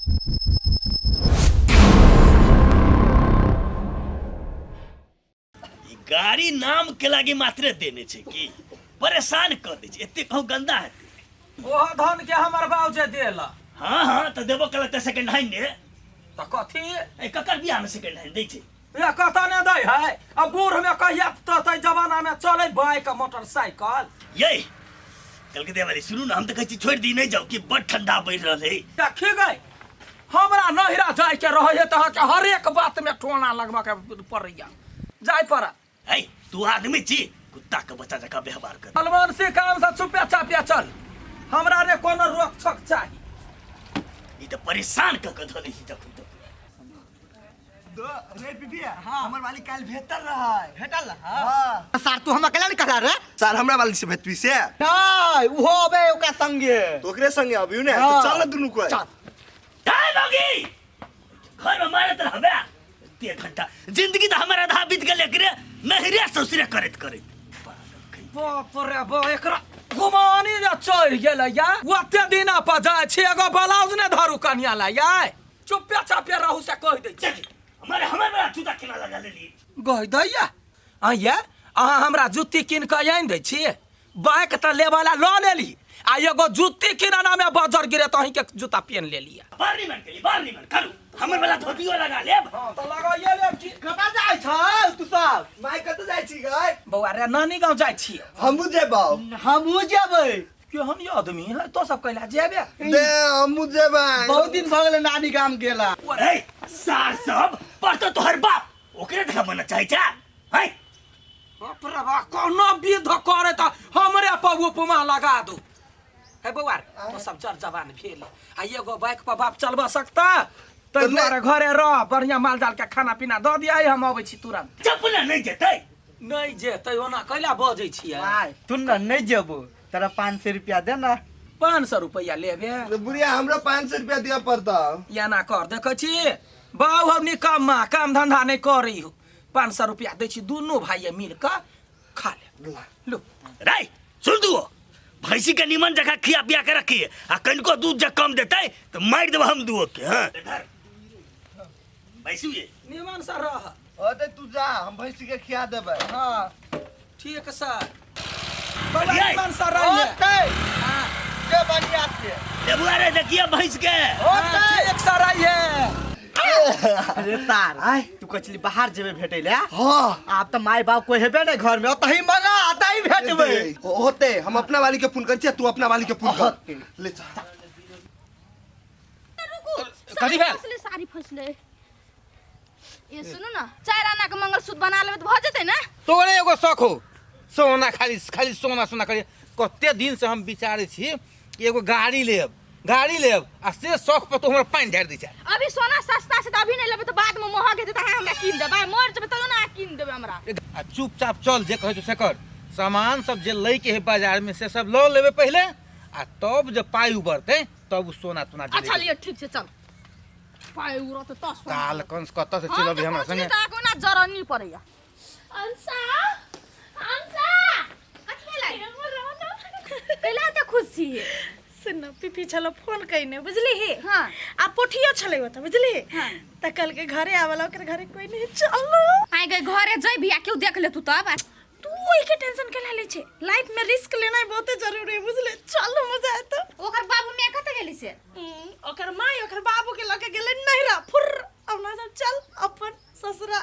ई गाड़ी नाम के लागी मात्रे देने छै की परेशान कर दै छै एते कहूँ गंदा हेतै। ओहो धन के हमर बाप जे देला। हाँ हाँ तऽ देबो कलक तऽ सेकंड हैंड ने। तऽ कथी? ए ककर बियाह में सेकंड हैंड दै छै? ये कतऽ ने दै है अब बूढ़ में कहिया तऽ जमाना में चले बाइक मोटरसाइकिल। ये कलकतिया वाली सुनू ना, हम तऽ कहै छी छोड़ि दी नहीं जाउ कि बड़ ठंडा बढ़ि रहल है। देखी गई हमरा नहिरा जाय के रहे है तऽ अहाँके हरेक बात में टोना लगबऽ के पड़ैया, जाय पड़त। है तू आदमी छी कुत्ता के बच्चा जकाँ व्यवहार कर। सलमान से काम से चुपे चापे चल, हमरा रे कोनो रोक छोक चाही। ई तऽ परेशान कऽ के धऽ दै छी जखन तक। रे पिपिया, हाँ हमर वाली काल भेटल रहै। भेटल रहै? हाँ। सार तू हम अकेला नहीं कहला रे? सार हमरा वाली से भेटबी से? नहीं, उहो अबे ओकरा संगे। तो ओकरे संगे अबियौ ने, तो हाँ। चल ना दुनू कोई। चल। ए बागी, घर में मारत रहबे ते घंटा जिंदगी तो हमारा आधा बीत गेल एकरे नहिरे ससुरे करैत करैत। बाप रे बा, एकरा गुमानी जे चढ़ गेलै या ओते दिना पर जाइ छी एगो ब्लाउज ने धरू कनिया ला या चुपे चापे रहू से कहि दै छी। हमारे हमारे बड़ा जूता केना लगा लेली? गहि दैया आइया अहाँ हमरा जुत्ती कीन कऽ आनि दै छी, बाइक तऽ लेबऽ ला लऽ लेली आ एगो जुत्ती किनना में बजर गिरे तऽ अहींके जूता पेन लेलियै। बार निमन केली, बार निमन करू, हमर वाला धोतियो लगा लेब। हाँ तऽ लगाइए लेब की। कतऽ जाइ छौ तू सब? माय कतऽ जाइ छी गै? बौआ रे नानी गाँव जाइ छियै। हमहूँ जेबौ। हमहूँ जेबै। केहन ये आदमी है तो सब कैला जेबे? दे हमहूँ जेबै। बहुत दिन भऽ गेलै नानी गाम गेला। ए सार सब पर तो तोहर बाप ओकरे देखा मना चाहै छै है। बाप रे बाप, कोनो विध करे तऽ हमरे पर उपमा लगा दू। हे बौआ रे, तो सब जर जवान भेल आ एगो बाइक पर बाप चलबा सकता तै तऽ नहि- दुआरे घरे रह, बढ़िया माल जाल के खाना पीना दऽ दिया, हम अबै छी तुरंत। चुप ना, नहीं जेतै। नहीं जेतै ओना कैला बजै छियै? माय तू ना नहीं जेबो, तोरा 500 रुपया दे ना। 500 रुपया लेबे? तो बुढ़िया हमरा 500 रुपया दिअ पड़तौ। एना कर देखै छी बाउ हम निकम्मा काम धंधा नहीं करै हो, 500 रुपया दै छी दुनू भाई मिल कऽ खा ले लो। रे सुन दुओ भैंसी के निमन जगह खिया पिया के रखिए आ कनिको दूध जे कम देतै तो मारि देब हम दुओ के। हाँ भैंसी ये निमन से रह। ओते तू जा, हम भैंसी के खिया देबै। हाँ ठीक सर। बड़ा ये। निमन से रहिए। ओते। हाँ। के बढ़िया से। देबुआ रे देखिए भैंस के। हाँ, ठीक से रहिए। अरे तार, आय। तू कचली बाहर जेबे भेटै ले? हाँ। आब तऽ माय बाप कोई हेबे नहीं घर में, ओतही मंगा, ओतही भेटबै। होते, हम अपना वाली के फोन करै छियै, तू अपना वाली के फोन कर। होते। ले चल। रुकू, कथी साड़ी भेल? फसले, साड़ी फसले। ये सुनू ना, 4 आना के मंगलसूत्र बना लेबै तऽ भऽ जेतै ने? तोरे एगो शौक हो सोना, खाली खाली सोना सोना करी। कते दिन से हम विचारै छी कि एगो गाड़ी लेब, गाड़ी लेब, आ से शौक पर तो हमरा पानि ढारि दै छै। अभी सोना सस्ता छै तऽ अभी नहि लेबै तऽ बाद में महग हेतै तऽ अहाँ हमरा कीन देबै, मरि जेबै तैयो ने अहाँ कीन देबै हमरा। आ चुपचाप चल, जे कहै छौ से कर। सामान सब जे लै के है बाजार में से सब लऽ लेबै पहिले, आ तब जे पाइ उबरतै तब उ सोना तोना जे अच्छा लेबै। लिअ ठीक छै चल। पाइ उड़त तऽ सोना। ताल कंस कतऽ से हम चलि तऽ अभी हमरा पहुँचली संगे। तऽ अहाँके ओना जरनी पड़ैया। अंशा, अंशा, कथी भेलै? कैला एते खुश छी? सुन न, पीपी छलो फोन कइने बुझली ही? हाँ। आ पोठियो छलै ओतऽ बुझली? हाँ। त कल के घरे आवला, ओकर घरे कोई नहीं, चलो। आइ गई घरे जइबी आ केओ देख लेतू तब? तू ओहि के टेंशन केला लै छै, लाइफ में रिस्क लेनाइ बहुते जरूरी है बुझले। चलो मजा एतो। ओकर बाबू my कतऽ गेली से? ओकर माय ओकर बाबू के लके गेलै नैहरा फुर, अपना सब चल अपन ससुरा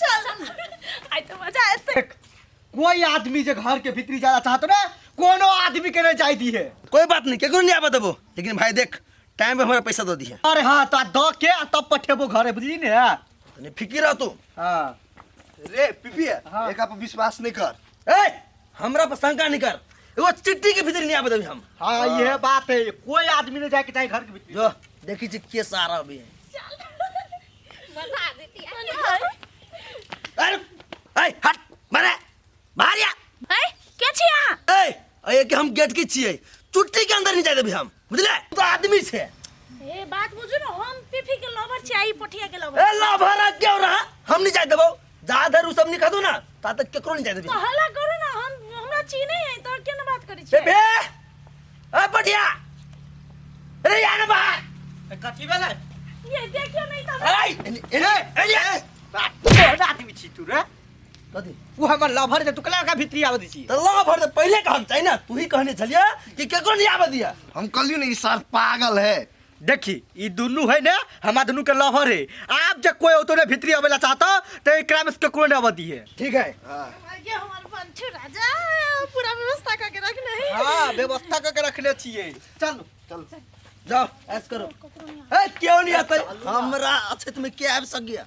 चल, आइ तऽ मजा एतै। कोई आदमी जे घर के भीतरी जाला चाहतो ना, कोनो आदमी के नहीं जाय दी है। कोई बात नहीं, केकरो नहीं आबऽ देबो, लेकिन भाई देख टाइम पे हमरा पैसा दऽ दिहे। अरे हाँ तो दऽ के आ तब पठेबो घरे, बुझली ने? तनी फिकिर रह तू। हाँ। रे पिपी, हाँ। एकरा पर विश्वास नहीं कर। ए हमरा पर शंका नहीं कर, एगो चिट्ठी के भीतर नहीं आबे देबी हम। हाँ यह बात है, कोई आदमी नहीं जाए के चाहे घर के भीतर। जो देखी छी के सारा अभी। बता देती। अरे ए हट मारे बाहर या। ए के छी अहाँ? ए ए के हम गेट के छियै, चुट्टी के अंदर नहीं जाय देबी हम, बुझले? तू तो आदमी छे। ए बात बुझू ना, हम पीपी के लवर छी, आई पोठिया के लवर। ए लवर आ क्यों रहा, हम नहीं जाय देबो। जा धर उ सब नहीं खादू ना ता तक केकरो नहीं जाय देबी। तो हल्ला करू ना, हम हमरा चीने है तो केना बात करै छी? ए बे, ए पटिया, अरे यार बाहर। कथी भेलै? ये देखियो नहीं तो ए ए ए तोहरा आदमी छी तू रे। कथी? उ हमर लभर जे तू केना ओकरा भीतरी आबऽ दै छी? तऽ लव भर तऽ पहिले कहम चाही ना, तू ही कहने छलियै कि केकरो नहीं आबऽ दिया। हम कहलियो ने ई सार पागल है। देखी ई दुनू है ने हमरा दुनू के लभर है। आप जे कोई औतो ने भीतरी आबे ला चाहता तो एकरा में से केकरो ने आबऽ दिए। ठीक है। ये हमार पंचू राजा पूरा व्यवस्था करके रखने है। हाँ व्यवस्था करके रखने छिए। चल चल जाओ ऐस करो। ए क्यों नहीं आता हमरा अछैत में के आबि सकिया?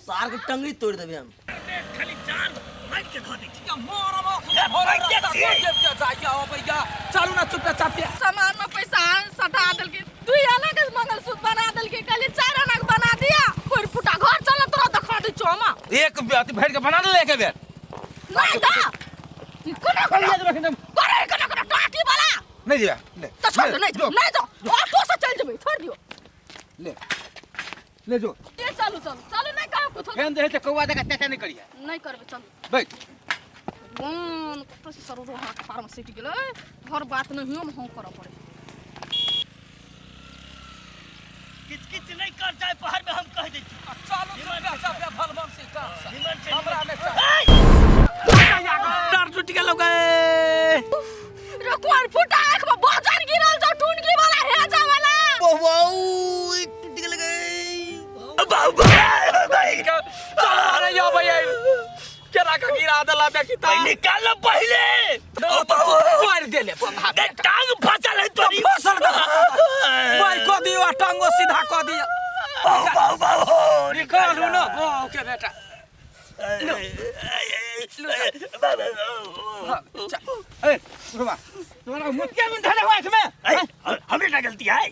सार के टंगरी तोड़ देबे हम। खाली जान मार के धो दै छी। चलू ना चुपे चापे। सामान में पैसा सटा देलकै, 2 आना के मंगलसूत्र बना देलकै, कहली 4 आना के बना दिया। कोई फुटा घर चल तोरा देखा दै छौ हम। एक अथी भरि के बना देले एक बेर। नहीं दा कोना कोना करे कोना कोना टाटी वाला नहीं जेबे ले। तो छोड़ दो, नहीं जो नहीं जो ऑटो से चल जेबै, छोड़ दियो। ले ले जो। ये चलू चलू चलू नहीं कहू कुछ। फेन जे है कौआ जका चाचा नहीं करिया। नहीं करबे चलू। बैठ। बोन कत से सरो हाथ पार में सटि गेलै, हर बात नहीं हम हम करऽ पड़े। किच किच नहीं कर जाए पहाड़ में हम कह दै छी। चलू चुपे चापे भलबम से कर। निमन से हमरा ने डर टूट गेल गए। रे कोन फुटा आँख में बजर गिरल जो टुनगी वाला हे जा वाला। बहु टूट गेल गए। बाबू भाई चल अरे यो भैया केना के गिरा देला देखी ता। निकाल पहले। मार देले दे टांग फसल है तोरी। फसल दे भाई को दियो टांगो सीधा को दियो। बाबू बाबू बाबू निकालू ना बाबू के बेटा। ए रुबा तोरा मुतिया में धरे हुआ इसमें। हमरे ना गलती है,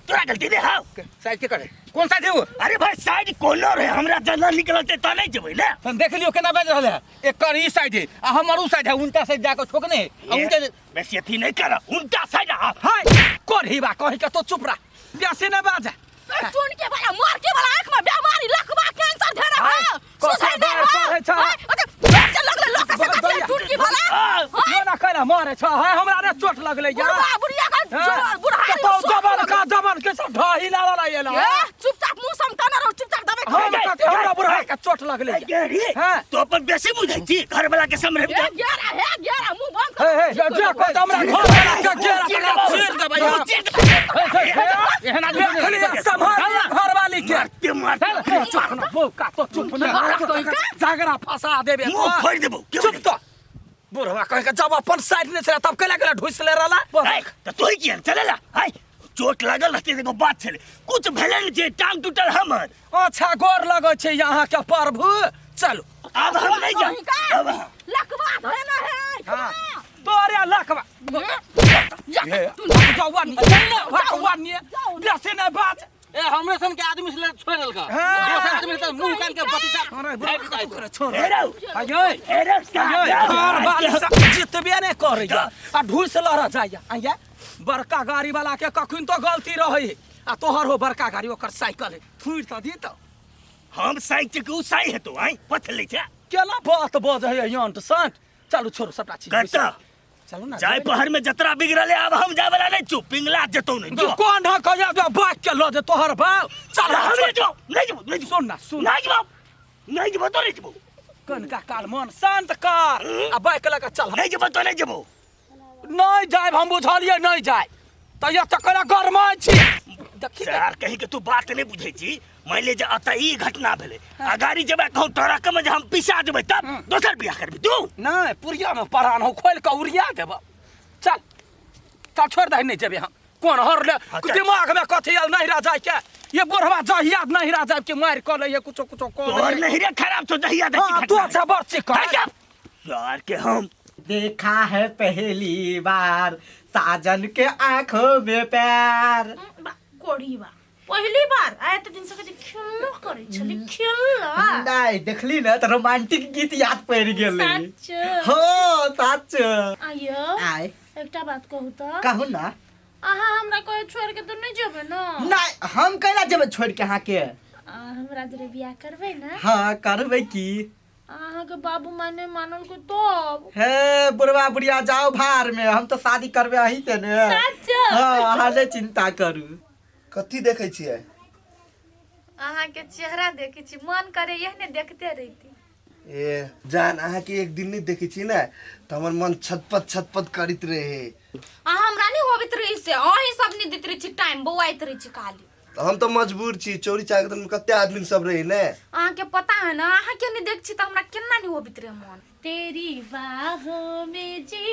तोरा गलती नहीं है। साइड के करे कौन साइड है वो? अरे भाई साइड कोनर है, हमरा जना निकलते त नहीं जेबै ना। हम देख लियो केना बाज रहल है। एकर ई साइड है आ हमर उ साइड है, उनटा साइड जाके ठोकने है। आ उनटा बेसी अथी नहीं कर, उनटा साइड आ। हाय कोढ़ीबा कहि के तो चुप रह, बेसी न बाज। टून के वाला मार के वाला आंख में बीमारी लकवा कैंसर धेरा है सुझाई दे है। ओके से लगले लोक से कथी टून के वाला यो ना कहला मारे छ है हमरा रे चोट लगले यार। बुढ़ा बुढ़िया का बुढ़ा तो जबर का जबर के सब ढही ला ला येला। चुपचाप मुंह समटाना रहो, चुपचाप दबे हमरा बुढ़ा के चोट लगले। हां तो अपन बेसी बुझै छी घर वाला के समरे हे 11 हे 11 मुंह बंद कर। हे जे को हमरा घर वाला के 11 टका चीर देबै। एहन आदमी संभाल घर वाली के मारते मारते चुप ना बौका तो चुप ना झगड़ा फंसा देबे मुंह फोड़ देबो। चुप तो बुढ़वा कह के जब अपन साइड नहीं छले तब केला केला ढुस ले रहला। त तोही किया चलेला? हाय चोट लागल रहते एगो बात छले, कुछ भेलै नहीं जे टांग टूटल हमर। अच्छा गोर लगै छै यहाँ के प्रभु। चलू आब हम नहीं जाब। लकवा धोना है। हां तोरे लकवा जवानी जवानी बेसी नहीं बात। ए हमरे सन के आदमी से छोड़ देलका। दोसर आदमी त मुंह कान के बतीसा छोड़ हे रौ आयो हे रौ घर वाली से जितबे नहीं करैया आ ढुस लड़ जाइया। आया बड़का गाड़ी वाला के कखन तो गलती रहे आ तोहर हो बड़का गाड़ी ओकर साइकिल है थुइर त दी त हम साइकिल के उ साइ हेतो आइ पथल लै छै केला बात बजै है यंट संट। चलू छोड़ू सबटा चीज कत चलू ना जाय पहर में जतरा बिगड़ले आब हम जाय वाला नहीं छु पिंगला जतौ नहीं जो कोन ढक जा जो बाक के ल जे तोहर बाप। चल हम नहीं जो नहीं जो नहीं सुन ना सुन नहीं जो नहीं जो तो नहीं जो कनका काल मन शांत कर आ बाइक लगा चल। नहीं जो तो नहीं जो नहीं जाए हम बुझलिए नहीं जाए त ये त करा गरमाइ छी। देखी यार कहीं के तू बात नहीं बुझै छी। मान ले जे अतः ई घटना भेलै अगाड़ी जेबै कहूँ ट्रक में जे हम पिसा जेबै तब दोसर बियाह करबी तू। नहीं पुरिया में परान हो खोल के उड़िया देब। चल चल छोड़ दे नहीं जेबे हम कोन हर ले दिमाग में कथी आयल नहीं रह जाय के ये बुढ़वा जहिया नहीं रह जाय के मार क ले कुछो कुछो क तोहर नहीं रे खराब तो जहिया दे हां तू अच्छा बड़ छी कर यार के हम देखा है पहली बार साजन के आंखों में प्यार। कोढ़ी बा पहली बार आए त दिन से कति खेललो करै छली खेलला नहीं देखली ना त रोमांटिक गीत याद पड़ गेलै। सच हो सच। आयो आय एकटा बात कहू त। कहू ना। अहाँ हमरा कहे छोड़ के त नहीं जेबै ना? नहीं हम कैला जेबै छोड़ के अहाँ के? हमरा जरे बियाह करबै ना? हाँ करबै की। अहाँ के बाबू माने मानल को तब। हे बुढ़वा बुढ़िया जाओ भार में, हम तो शादी करबे अहीं से ने। सच? हाँ अहाँ नहीं चिंता करू। कथी देखै छियै? अहाँके चेहरा देखै छी, मन करे यह ने देखते रहिती। ए जान, अहाँके एक दिन नहि देखै छी ने तऽ हमर मन छटपट छटपट करैत रहे। आ हमरा नहि होबैत रही से, अहीं सब नहि दैत रहै छी टाइम, बौआइत रहै छी खाली। तऽ हम तऽ मजबूर छी, चोरी चाकरी कते आदमी सब रहे ने। अहाँके पता है ना, अहाँके नहि देख छी तऽ हमरा केना नहि होबैत रहे मन। तेरी बाहों में जी